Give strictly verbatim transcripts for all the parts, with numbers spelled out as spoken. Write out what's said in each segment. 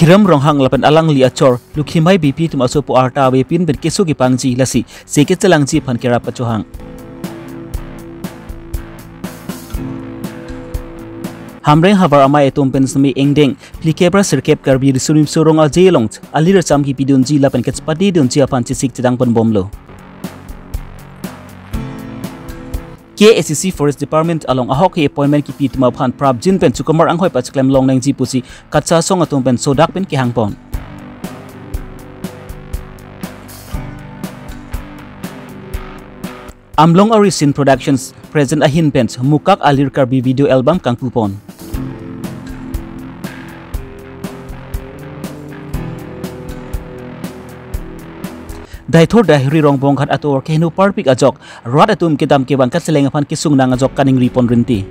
Kiram Ronghang lapen alangli achor Lukhimai Beypi atum asopo arta avepin pen keso kepangji, lasi se kechelangji aphan kerap kachohang. Hamren havar amei atum pen semi engdeng phlikep ra sirkep Karbi Riso Nimso Rong Aje along alir acham kepidunji lapen kachepate dunji aphan chesik chedang ponbomlo. K A A C C Forest Department along ahok ke appointment kipi atum aphan prapjin pen chukamar anghoi pacheklem longnangji pusi kachesong atum pen sodak pen kehangpon. Amlong Ari Scene Productions present ahin pen Mukak Alir Karbi video album kangpupon. Daithor Daihri Rongbonghat ator keheno parpik ajok rat atum kedam kevang kacheleng aphan kesung nang ajok kaningripon rinti.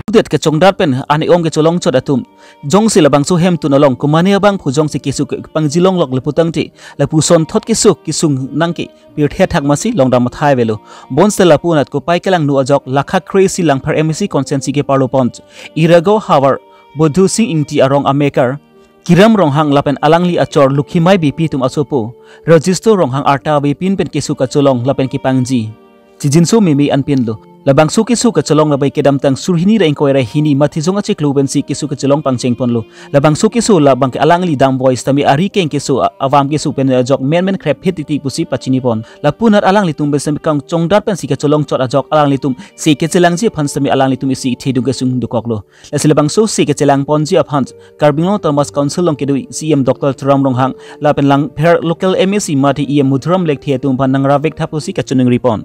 Udet kechongdat pen an-e-ong kecholong chot atum jongsi labangso hemtun along komane abangphu jongsi keso kepangji longlok lapu tangte, lapuson thot keso kesung nangke pirthe athak masi longdam athai avelo. Bonseta lapu anat kopai kelangno ajok lakha kre-isi Langpher M A C constituency ke parlo pon Iragaon havar Bodhu Sing Ingti arong amekar Kiram Ronghang lapen alangli achor Lukhimai Beypi atum asopo Rajisto Ronghang arta avepin pen keso kacholong lapen kepangji. Chijinso meme anpinlo. Labangso keso kacholong labai kedamtang sur hini ra ingkoi ra hini Matijong achiklo pensi keso kacholong pangchengponlo. Labangso keso labang ke alangli damboi sitame ari keng keso a-, avam keso pen ajok menmen khrepphit titi pusi pachinipon. Lapu anat alanglitum pen semi kangchongdat pensi kacholong chot ajok alanglitum se kechelangji aphan sitame alanglitum isi thedung kesung dokoklo. Lasi labangso se kechelangponji aphan Karbi Anglong Autonomous Council along kedo C E M Doctor Tuliram Ronghang lapen Langpher local M A C mate E M Madhuram Lekthe atum aphan nang ravek tha pusi kachiningripon.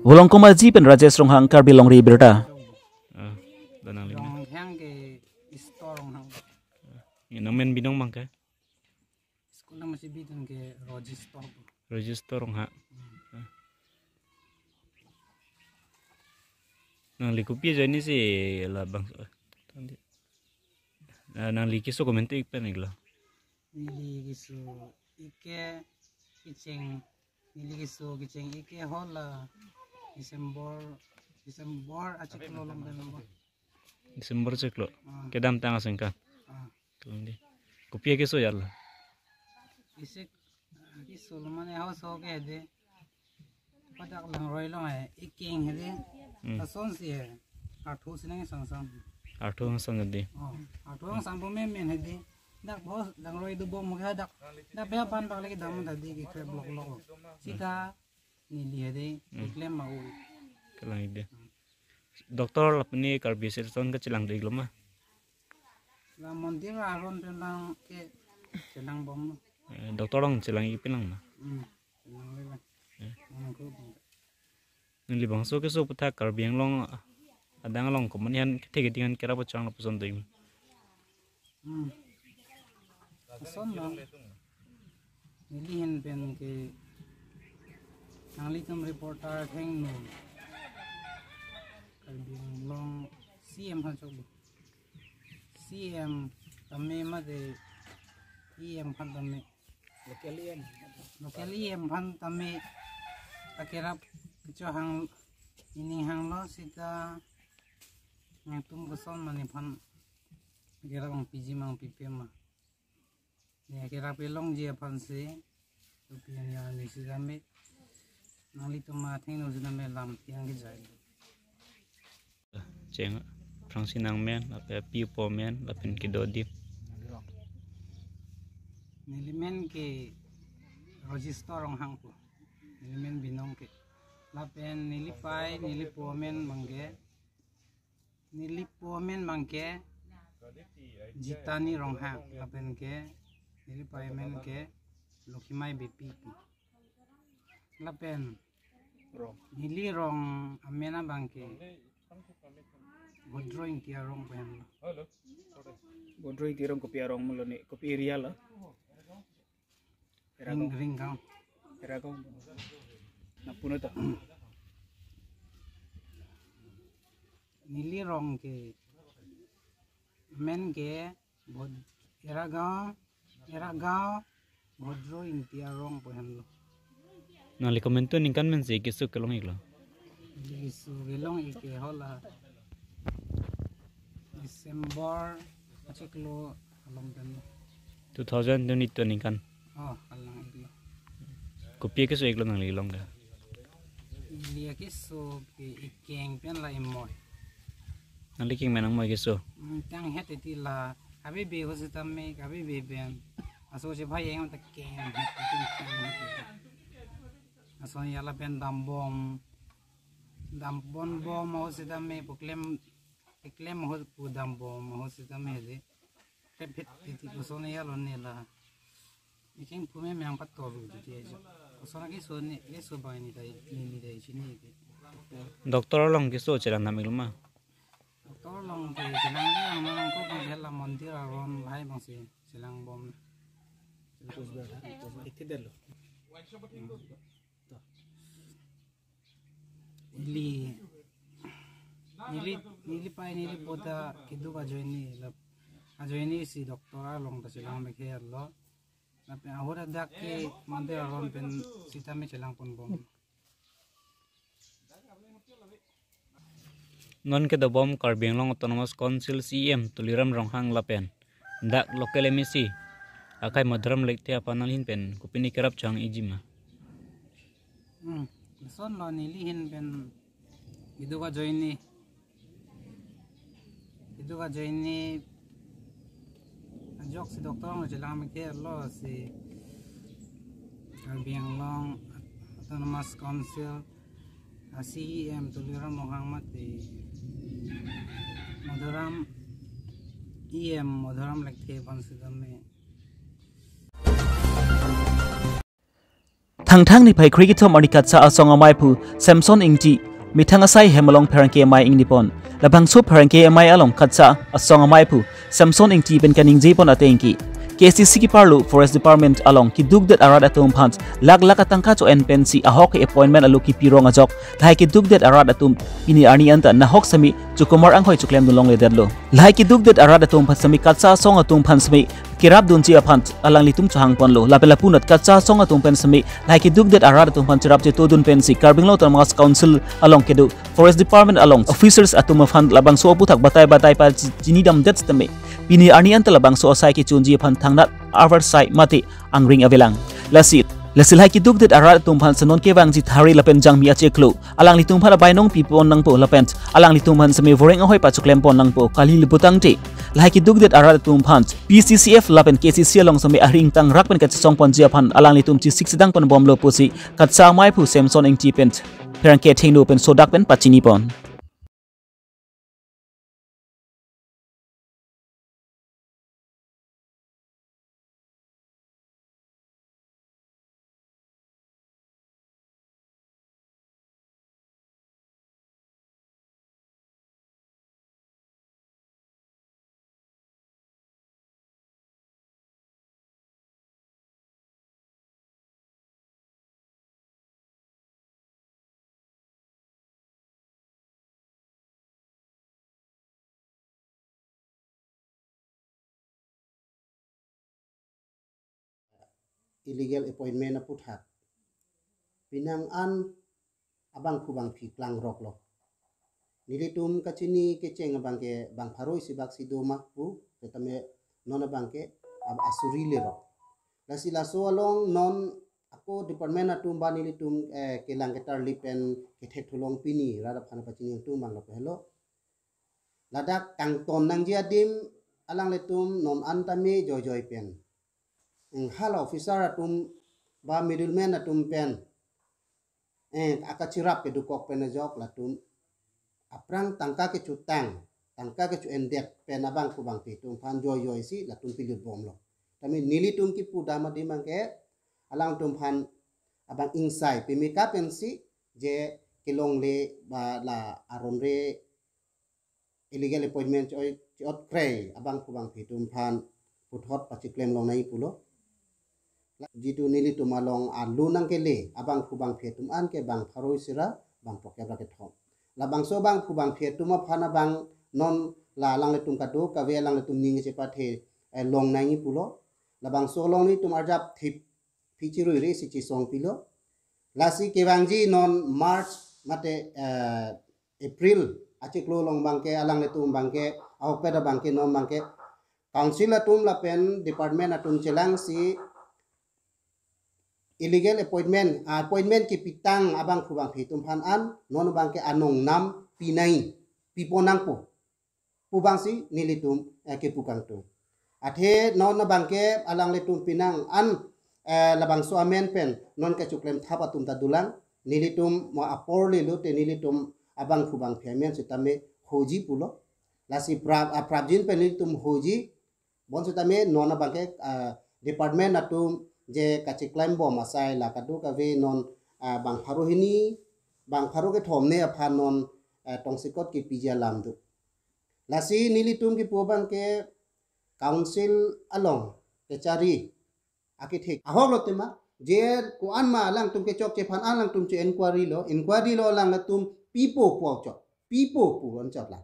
Volongkom Aji pen Rajesh Ronghang, Karbi Longri Abirta. Ah, da nangli. Ronghang ke store Ronghang. Nangmen binong abang ke? School nama si bidun ke Rajisto. Rajisto Ronghang. Nangli kopi ajoine si labang. Ah, nangli keso komantu ik pen iklo. Neli keso ik ke kecheng, neli keso kecheng ik ke hala December, December achiklo along pen lo. December achiklo. Ah. Kedamtang asengkan. Ah. Tum di. Kopi akeso ya la? Isi, ah, keso lo mane hauso ke hedi. Padak langroi along hai, ik keng hedi. Hmm. Lasonsi hai. Arthu si nangsangsang. Arthu angsang hedi. Oh, arthu angsang po menmen hedi. Dak bos langroi dobom ke dak. Dak bia pan bak lagi dam tadi ke kre blok blok. Sita neli hedi, hmm, keklem mau. Kelang hedi. Hmm. Doctor lapen ne Karbi Association kachelang do iklo ma? La mondir aron pen lang ke chelangbom. Eh, doctor along chelang ik pen lang ma? Hmm, chelang le lang. Eh. Hmm, ko. Neli bangso keso aputhak Karbi Anglong adang along komat ahin kethe keding an kerap pachang lapuson do ik ma? Hmm. Ason lo. Neli ahin pen ke nanglitum reporter athengno Karbi Anglong C M aphan choklo. C M tame mate E M aphan tame. Local E M. Local E M aphan tame akerap kechohang ining hanglo sita nangtum koson ma nephan akerap nangpiji ma nangpipe ma. Ne akerap kelongji aphan si, kopi an ya ni sitame, nanglitum athengno sitame lam tiang kejai. Cheng, aphrangsi nangmen, lapen api apo amen, lapen kedo adim. Neli men ke Rajisto Ronghang pu. Neli men binong ke. Lapen neli pei, neli po amen abang ke. Neli po amen abang ke Jitani Ronghang, lapen ke neli pei amen ke Lukhimai Beypi. Lapen neli rong amen abang ke Bhodro Ingti arong pu henlo. Bhodro Ingti arong kopi arong ma lo ne, kopi area lo? Ring, Ringgaon. Ringgaon. Nangpunon ta. Neli rong ke amen ke Bhod-, Ringgaon, Ringgaon, Bhodro Ingti arong pu henlo. Nangli komantu aningkan men si keso kelong iklo? Keso kelong ik ke hala December Achiklo along pen. Two thousand twenty-two aningkan. Oh, alang iklo. Kopi keso iklo nangli along ke? Ili keso ke ikeng pen la imoi. Nangli keng menang moi keso? Hmm, tang het iti la, kabe be ho sitame, kabe be pen. Aso si bhai yang ta keng het iti, keng het iti. Aso ya lapen dambom, dambom bom ho sitame, pu klem, klem ho pu dambom ho sitame de. Klem het iti, koson ya lo ne la. Ikeng pu me meng patol ru iti ajo. Koson keso ne, keso bai ni dai, ni, ni dai chini iti. Doctor along keso chelang dam iklo ma? Doctor along ke chelang le, ang along ko bang hela mondir aron bhai bang si chelang bom. Ikti delo. Ili, neli, neli pai neli boda keduk ajoine la, ajoine si doctor along ta chelang mekhe lo. Lapen ahut adak ke mondir aron pen sitame chelang pon bom. Non kedobom Karbi Anglong Autonomous Council C E M Tuliram Ronghang lapen dak local M A C akai Madhuram Lekthe aphan nanghin pen kopine kerap chang ijima? Hmm, son lo neli hin pen keduk ajoine. Keduk ajoine ajok si doctor along chelang mekhe lo si Karbi Anglong Autonomous Council a C E M Tuliram Ronghang mate Madhuram E M Madhuram Lekthe aphan sitame. Thangthang niphai kre kethom arni Katsa Asong amaiphu Samson Ingti methang asai hem along pherangke amei ingni pon. Labangso pherangke amei along Katsa Asong amaiphu Samson Ingti pen kaningje pon ateng ke K C C keparlo Forest Department along kedukdet arat atum aphan lakh lakh atangka cho-en pensi ahok appointment alo kepi rong ajok lahai kedukdet arat atum pini arni anta nahok sitame chukomar anghoi choklem dun longledetlo. Lahai kedukdet arat atum aphan sitame Katsa Asong atum aphan sitame kerap dunji aphan alanglitum chohang ponlo. Lapen lapunat Katsa Asong atum pen sitame lahai kedukdet arat atum aphan cherap cheto dun pensi Karbi Anglong Autonomous Council along kedo Forest Department along officers atum aphan labangso aputhak batai batai pachini damdet sitame pini arni anta labangso asai kechunji aphan thangnat avarsai mate angring avelang. Lasi, lasi lahai kedukdet arat atum aphan si non kevangji thari lapen jangmi achiklo alanglitum aphan abainong pi pon nangpo lapen alanglitum aphan sitame voreng ahoi pachoklem pon nangpo kali le putangte lahai kedukdet arat atum aphan P C C F lapen K C C along sitame aring tangrak pen kachesong ponji aphan alanglitum chesik sedang pon bomlo pusi Katsa amaiphu Samson Ingti pen pherangke athengno pen sodak pen pachini pon. Illegal appointment aputhak penang an abangphu bangphi klang roklo. Nelitum kachini kecheng abangke bang pharo isi bak si do ma pu, setame non abangke ab- asuri lerok. Lasi laso along non ako department atum ba nelitum eh, kelang ketarli pen kethek thulong pini radap hana pachini atum bang lo helo. Ladak kangton nangji adim alanglitum non an tame joijoi pen. Hala officer atum ba middleman atum pen eh, akacherap kedukok pen ajok latum aphrang tangka kechutang, tangka kechu-endet pen abangphu bangphi atum aphan joijoi si latum pilut bomlo. Tame nelitum kipu dam adim abangke alangtum aphan abang ingsai pemeka pensi je kelongle ba la aron re illegal appointment chi-ot krei abangphu bangphi atum aphan puthot pachiklem longnai pulo. Jitu nelitum along alu nangkele abangphu bangphi atum an ke bang pharo isi ra bang throkep ra kethom. Labangso abangphu bangphi atum aphan abang non la alanglitum kado kave alanglitum ning chepathe eh, longnai pulo. Labangso along nelitum arjap thip phichirui re si chisong pilo. Lasi kevangji non March mate eh, April achiklo along abangke alanglitum abangke ahokpet abangke non abangke council atum lapen department atum chelangsi illegal appointment, appointment kepitang abangphu bangphi atum aphan an non abangke anongnam pinai, pipo nangpo pu abangsi nelitum, eh, kepu kangtung. Athe non abangke alanglitum penang an, eh, labangso amen pen non kechoklem thap atum ta dolang, nelitum mo apor lelo te nelitum abangphu bangphi amen sitame hoji pulo. Lasi prap, ah, prapjin pen nelitum hoji, bonsitame non abangke, ah, department atum je kacheklem bom asai la kadokave non, ah, bang pharo hini, bang pharo kethom ne aphan non, ah, tongsekot kepiji alam do. Lasi nelitum kepu abangke council along kechari akethek ahok lo tema, je ko-an ma alangtum kechokche aphan alangtum che inquiry lo, inquiry lo alangtum pipo pu chot, pipo pu an chot la.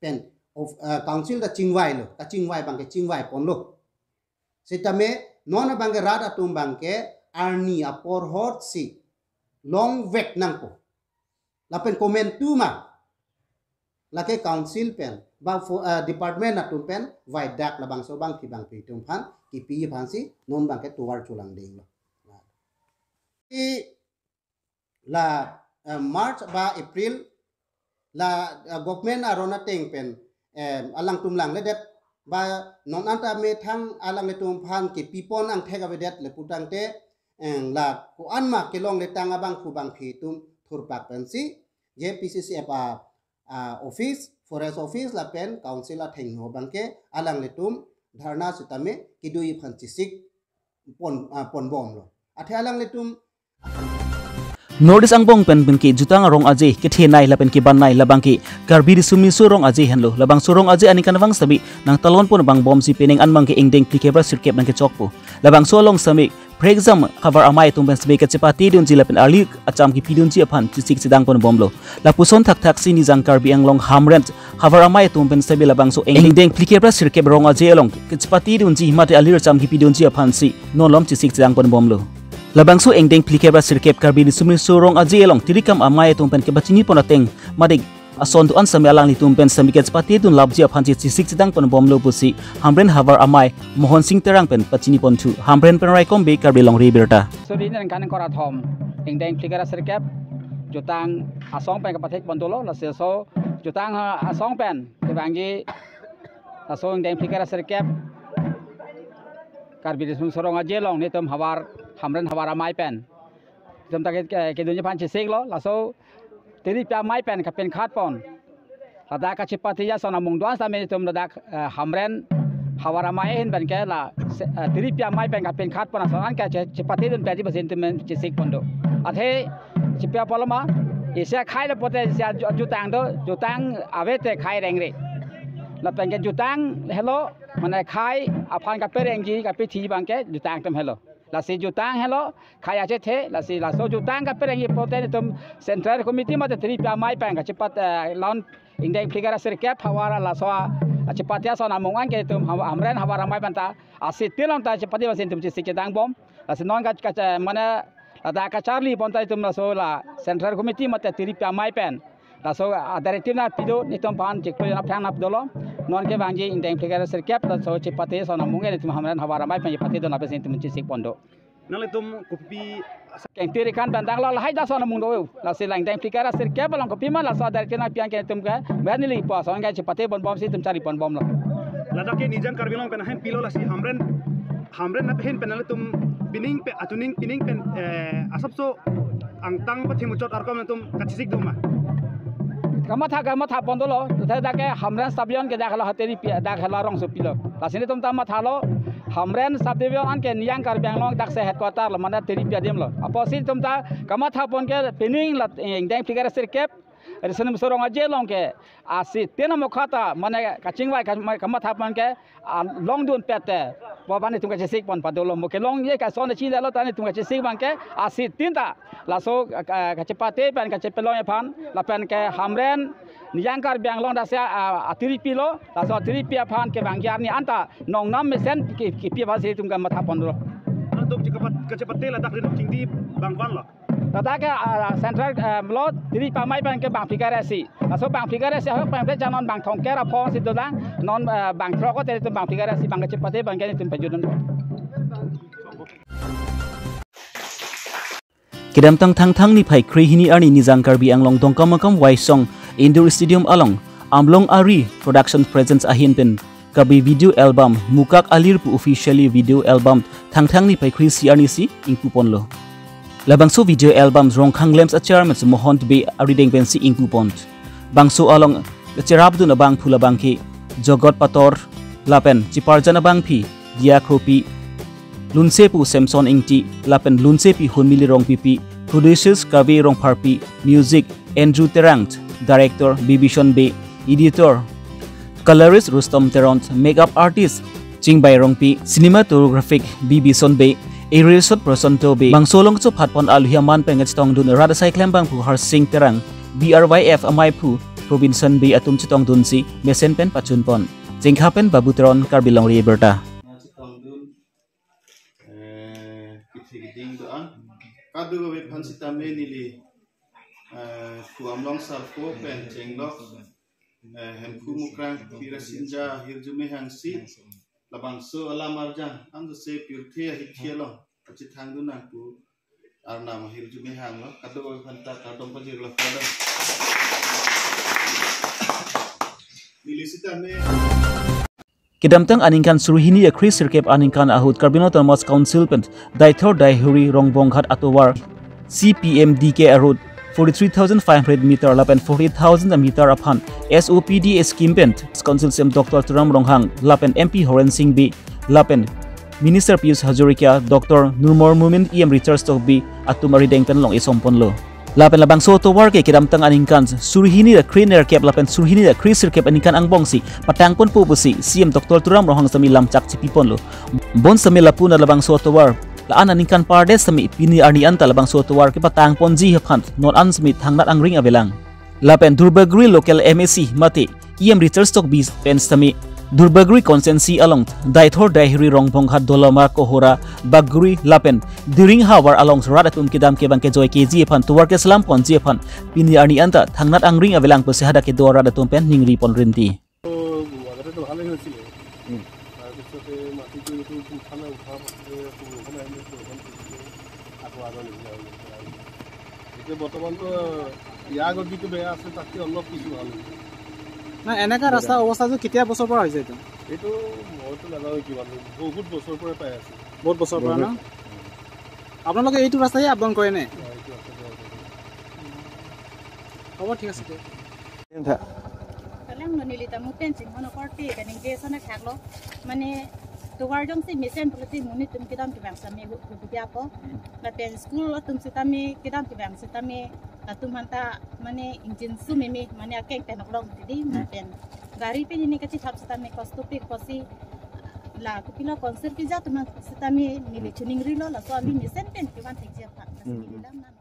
Pen of, eh, council ta chingvai lo, ta chingvai abangke chingvai ponlo. Sitame non abangke rat atum abangke arni apor hotsi longvek nangpo. Lapen komantu ma lake council pen, ba fo-, eh, department atum pen vaidak labangso bangphi bangphi atum aphan kepi aphansi non abangke tovar cholangding lo. I la, eh, March ba April la, eh, government aron ateng pen, eh, alangtum langledet ba non anta methang alanglitum aphan kepipon angthek avedet le putangte, eh, la ko-an ma kelongletang abangphu bangphi atum thurpak pensi je P C C F a, ah, office, forest office lapen council athengno abangke alanglitum dharna sitame kedo aphan chesik pon, ah, ponbomlo. Athe alanglitum North East angbong pen penke jutang arong aje kethenei lapen kebannei labangke Karbi Riso Nimso Rong Aje henlo. Labangso rong aje aningkanvang sitame nangtalon pon vangbomsi penang an abangke ingdeng phlikep ra sirkep nangkechokpo. Labangso along sitame prekjam havar amei atum pen sitame kachepate dunji lapen arli acham kepidunji aphan chesik chedang ponbomlo. Lapuson thakthaksi Nijang Karbi Anglong Hamren havar amei atum pen sitame labangso ingdeng phlikep ra sirkep rong aje along kachepate dunji mate arli acham kepidunji aphansi non malom chesik chedang ponbomlo. Labangso ingdeng phlikep ra sirkep Karbi Riso Nimso Rong Aje along tirikam amei atum pen kepachini pon ateng mate ason do-an sitame alanglitum pen sitame kachepate dunlapji aphansi chesik chedang ponbomlo pusi Hamren havar amei Mohon Sing Terang pen pachini ponthu. Hamren pen Raikom Bey, Karbi Longri Abirta. Suri nangkan kora thom ingdeng phlikep ra sirkep jutang asong pen kepathek pon dolo, laso jutang, ah, asong pen kevangji laso ingdeng phlikep ra sirkep Karbi Riso Nimso Rong Aje along netum havar, Hamren havar amei pen netum ta ke, ke, kedunji aphan chesiklo, laso tiripi amei pen kapinkhat pon ladak kachepate ason amung do-an sitame netum ladak, eh, Hamren havar amei ahin pen ke la se, eh, tiripi amei pen kapinkhat pon ason an kache, chepate dun pedi basin netum chesik pon do. Athe chepi apoloma isi akhei lo pote isi aju-, jutang do, jutang ave te khei rengre. Lapen ke jutang helo, mane khei aphan kaperengji kapethi abangke jutang atum helo. Lasi jutang helo khei achethe, lasi laso jutang kaperengji pote netum Central Committee mate tiripi amei pen kachepat, eh, la-an ingdeng phlikep ra sirkep havar laso a, chepate ason amung an ke netum Ham-, Hamren havar amei pen ta asitin along ta chepate basin netum chesik chedangbom. Lasi non ka, ka, mane ladak kacharli pon ta netum laso la Central Committee mate tiripi amei pen laso a-directive nangpido, netum aphan chiklo jona aphrang nangpidolo. Non kevangji ingdeng phlikep ra sirkep laso chepate ason amung ke netum Hamren havar amei pen chepate dun lapen si netum chesik pon do. Nanglitum kopi kengtiri kan bendang lo lahai da ason amung do. Lasi la ingdeng phlikep ra sirkep along kopima laso a-directive nangpi an ke netum ke bani li po ason ke chepate ponbomsi netum charli ponbomlo. Ladak ke Nijang Karbi Anglong pen ahin pilo, lasi Hamren, Hamren ahin pen nanglitum pining pe atuning pining pen, eh, asapso angtang pathimuchot arkom netum kachesik do ma? Kamatha, kamatha pon dolo, te dak ke Hamren sub-division ke dak helo tiripi, dak helo rongsopi lo. Lasi netum ta mathalo, Hamren sub-division an ke Nijang Karbi Anglong dak si headquarter lo, mane tiripi adim lo. Apotsi netum ta kamatha pon ke pining la, eh, ingdeng phlikep ra sirkep Riso Nimso Rong Aje along ke asitin amokha ta mane kachingvai ka-, ma-, kamatha pon ke, ah, longdun pet te, bo bani netum kachesik pon padolo, mo kelongji ke ason chinidetlo ta netum kachesik abangke asitin ta laso, ah, kachepate pen kachepelong aphan lapen ke Hamren Nijang Karbi Anglong dak si, ah, atiripi lo, laso atiripi aphan kevangji arni an ta nongnam mesen ke, kepi aphansi netum kamatha pon dolo. Nanglitum chekepat, kachepate ladak ri chingdi bang vanlo? Ladak ke, ah, central, ah, lo, tiri pamai pen ke bang phlikar isi. Laso bang phlikar isi ahok pen ke janon bang thomkep ra phongo si dolang, non, ah, bang throk ko teri tum bang phlikar isi bang kechepate bang ke netum pajudun. Kedamtang Thangthang niphai kre hini arni Nijang Karbi Anglong Dongkamukam Waisong Indoor Stadium along Amlong Ari Production Presents ahin pen Karbi Video Album Mukak Alir pu officially video album Thangthang niphai kre isi arni si ingpu ponlo. Labangso video album Rongkhang Lamps a chairman Mohon Bey arideng pensi ingpu pon. Bangso along cherapdun abangphu labang ke Jogot Pator lapen cheparjan abangpi Dia Kropi, lunsepu Samson Ingti lapen lunsepi Hunmili Rongpipi, producers Kave Rongpharpi, music Andrew Terang, director Bibison Bey, editor colorist Rustom Teron, makeup artist Chingbai Rongpi, cinematographic Bibison Bey, aerial shot Prosanto Bey. Bangso along chophat pon aluhi aman pen chetongdun rat asai klembangphu Harsing Terang, B R Y F amaiphu Robinson Bey atum chetongdunsi mesen pen pachun pon. Chingkha pen Babu Teron, Karbi Longri Abirta. Chetongdun, eh, kithi kiding do-an. Kadokave aphan sitame neli, eh, Pu Amlong Sarpo pen chenglok, eh, Hemphu Mukrang Phirasinja ahirjume hangsi labangso alam arjan, anke se pirthe ahithi along kachethangdun nangpu arnam ahirjume hanglo, kadokave aphanta kardom pajirlo, kardom. Neli sitame Kedamtang aningkan suri hini akri sirkep aningkan ahut Karbi Anglong Autonomous Council pen Deithor Deihori Rongbonghat atovar C P M D K a road forty-three thousand five hundred meter lapen forty thousand meter aphan S O P D A scheme pen Council C E M Doctor Tuliram Ronghang lapen M P Horen Sing Bey lapen Minister Pijush Hazarika, Doctor Numal Momin, E M Richard Tokbi atum arideng pen long isom ponlo. Lapen labangso atovar ke kedamtang aningkan suri hini ra kre nerkep lapen suri hini ra kre sirkep aningkan angbongsi patang ponpo pusi C E M Doctor Tuliram Ronghang sitame lamchak chipi ponlo. Bonsitame lapu na labangso atovar la-an aningkan pardes sitame pini arni anta labangso atovar kepatang ponji aphan non an sitame thangnat angring avelang. Lapen Durbagori local M A C mate E M Richard Tokbi pen sitame Durbagori constituency along Deithor Deihori Rongbonghat Dolomar Kohora Bagori lapen Diring havar along rat atum kedam ke bang kejoi keji aphan tovar keselam ponji aphan pini arni anta thangnat angring avelang pusi hadak kedo rat atum pen ningri pon rinti. তো আগতেতো ভালেই হৈছিলে। হুম। তাৰপিছতে মাটিটো এইটো উঠালে, উঠাৰ পাছতে আকৌ বৰষুণ আহিলে, বৰষুণ পৰিছিলে, আকৌ আগৰ নিচিনা হৈ গ'ল। এতিয়া বৰ্তমানতো ইয়াৰ আগত যিটো বেয়া আছিল, তাতকৈ অলপ কিছু ভাল হৈছে। না, এনেকা ৰাস্তাৰ অৱস্থাটো কেতিয়া বছৰৰ পৰা হৈছে এইটো? এইটো মইতো নাজানো কিমান দিন, বহুত বছৰৰ পৰাই পাই আছোঁ। বহুত বছৰৰ পৰা ন? আপোনালোকে এইটো ৰাস্তাই আপ ডাউন কৰে নে? অ, এইটো ৰাস্তাতে আপ ডাউন কৰোঁ। হ'ব, ঠিক আছে দিয়ক। Kalang lo neli ta mo pen chinghono korte kaningje ason thaklo. Mane tovar jongsi mesen pulote monit atum kedam kevang sitame hu-, hubidi apo. Lapen school atum sitame kedam kevang sitame latum aphanta mane ingjinso meme mane akeng tenok long tidi. Hmm. Lapen gari pen neli kachethap sitame kosto pik pusi la kopilo konsir kija atum sitame neli chiningrilo, laso ami mesen pen kevan thekji aphan. Hmm, hmm. Kedam nang.